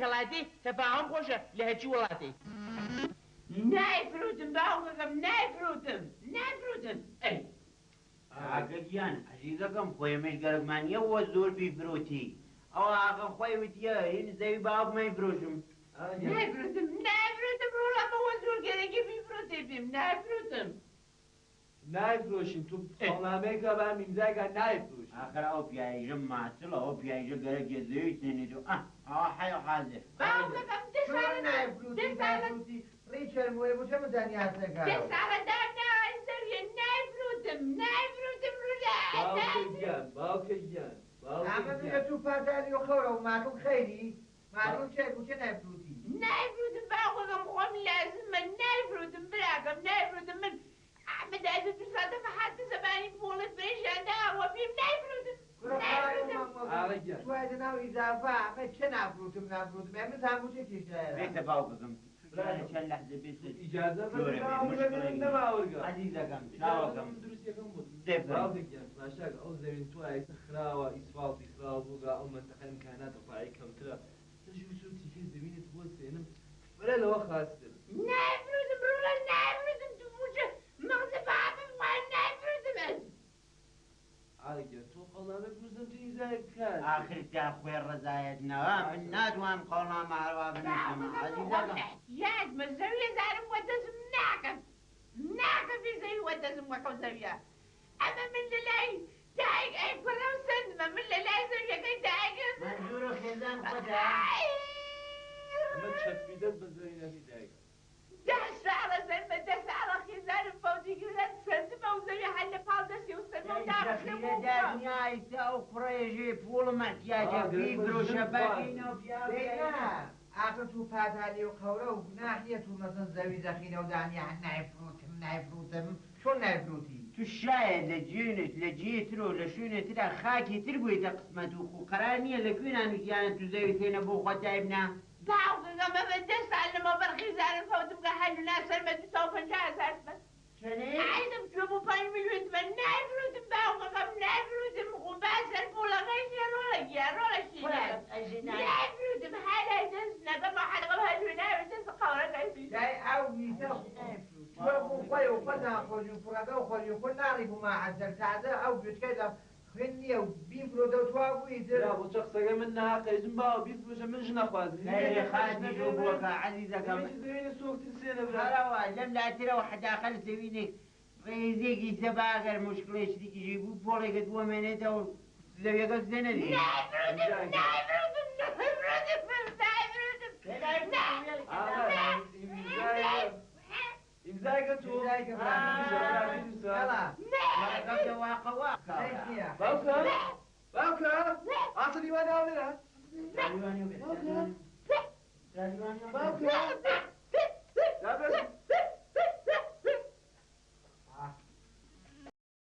کەڵاتێ تەفاهۆم خۆشە لە هەرچی وڵاتێ. نایفروتم باوکەکەم نایفروتم نایفروتم ئەی. کاکە گیان عەزیزەکەم خۆ ئێمەش گەرەکمان نیە وە زۆر بیفرۆتی ئەوە ئاغا خۆی وتیە هین زەوی باوکمەی فرۆشم. نایفروتم نایفروتم ڕۆڵە بە وە زۆر گەرەکە بیفرۆتێ پێم نایفروتم. نایفرۆشین تو قەوڵنامەیەکە با ئیمزای کە نایفرۆشین. ئاخر ئەو پیاویژە ماتڵە ئەو پیاویژە گەرەکێ زەوی سێنێت و ئاه ئەوە حەی و حازر. باوکەکەم دە چۆن ساڵە نایفروتی دە ساڵە نایفروتی ڕیچەرم وەی بۆ چە مزانیاسەکە دە ساڵە دامناوە زەویە نایفروتم نایفروتم ڕۆڵە باوکە نایفروتم. گیان باوکە گیان باوکە ئەمە گیان. بێ تو پاتالی و خەورە و ماکڵ خەیری ماکڵ چێ بۆ چە نایفروتی؟ نایفروتم باوکەکەم خۆم لازمە نایفروتم براکەم نایفروتم من ئەحمەد ئازە دو ساعتە فەحات زەبانی پۆڵی فرێشیان داوە پێم نایفروتم کوڕە خاوەن نایفروتم. ئاغا گیان. توای ناو ئیزافە ئەمە چە نافروتم نافروتم ئەمە زانبوو چه کێشایە؟ بێتە باوکەکەم براکەم چەند لەحزە بێتە تو ئیجازە بەدە جۆرە بێ باوکە مشکڵێک من نییە نەماورگە عەزیزەکەم ئیجازە چاوەکەم من دروستیەکەم بوت. دەفەرموو. باوکە گیان تماشاکە ئەو زەوین تو ئایسە خراوە ئیسفاڵتی خراوە بووگا ئەو مەنتەقە ئیمکانات ڕفاعی کەمترە تەژوو سوو تیکەی زەوینت بۆ سێنم فرە لەوە خاستر. نایفروتم ڕۆڵە نایفروتم تو بووچە مەغزە بابم وای نایفروتم ئەز. ئاغا گیان تۆ قەوڵنامەیەک بنووسم تو ئیمزایەک بکات. ئاخر تا خوێ ڕەزایەت نەوە من باشە. ناتوانم قەوڵنامە هەروا بنووسم باوکەکەم خۆم عەزیزەکەم. احتیاجمە زەویە زارم وە دەزم ناکەم ناکەم بێ زەوی وە دەزم وەکەو زەویە ئەمە من لەلای دایک ئەی کوڕە و سەندمە من لەلای زەویەکەی دایکم. مەنزور و خێزان خۆتە؟ ئەمە چەسپیدەت بە زەوینەکەی دایکە. 10 ساڵە سەرمە 10 ساڵە خێزانم فەوتی کردن سەندمە و زەوی هەر لە پاڵ دەستی و سەرمە و دەی داڕشتە زەخیرە بۆ دار خوا. نییە ئایستا ئەو کوڕەیەژێ پووڵم احتیاجە ئا گەرەکمە بیفرۆشە ژن خوازم. باقینە و پیاو دەی نا پیاوی. ئاخر تو پاتالی و قەورە و گوناح نییە تو مەسەن زەوی زەخینە و دانیە نایفروتم نایفروتم چۆن نایفروتی؟ تو شاید لە جێنت لە جێ تر و لە شوێنێ ترا خاکی تر بوویتە قسمەت و خو قەرار نییە لە کوێ نانووسیانە تو زەوی سێنە بۆ خۆت دایبنا. باوکەکەم ئەمە 10 ساڵ لەمەوبەر خێزانم فەوتم کە هەل و ناسەرمە 250,000 بە. چەنێ؟ ئایدم کوێ بۆ 5 میلیۆن تمەن نایفروتم باوکەکەم نایفروتم خۆ با سەر پوڵەکەی نییە ڕۆڵە گیان ڕۆڵە شیرین. کوڕە ئەژی نای. نایفروتم هەلای دەست نەکەم و حەلقم هەل و ناوی دەست قەورەکەی بی. دای ئەو ویسە ئەژی نایفروتی. کوێ بوو خۆی و خۆتان خۆشی و کوڕەکە و خۆشی خۆ ناڕی بوو ماعەسەر تازە ئەو گوێچکەی لە خوێن نییە و بیفرۆتەوە توا بووی تر. برا بۆ چە قسەکەی من ناهەقە ئیجم باوە بیفرۆشە من ژنە خوازم. خەیری نیمێکی خاتی ژنەکەی بۆ من بۆکە عەزیزەکەم. نیمێکی زەوینە سۆکتر سێنە برا. هەرەوە لەم لاترەوە حداقل زەوینێک ڕێزێکی سەباگەر مشکڵێ شتێکیژی بوو پۆڵێکت بۆ مێنێتەوە زەویەکە سێنەدی. نایفروتم ئیمزاکە. نایفروتم نایفروتم نایفروتم نا ئاغا نا ئیمزایەکە ئیمزایەکە تۆ. ئیمزایەکە براکەم. بنووسە برا بنووسە. یاڵا. واقە واقە واقە. هیچ نییە. باوکە باوکە ئاسە لیوانە ئەو لێرە. باوکە باوکە.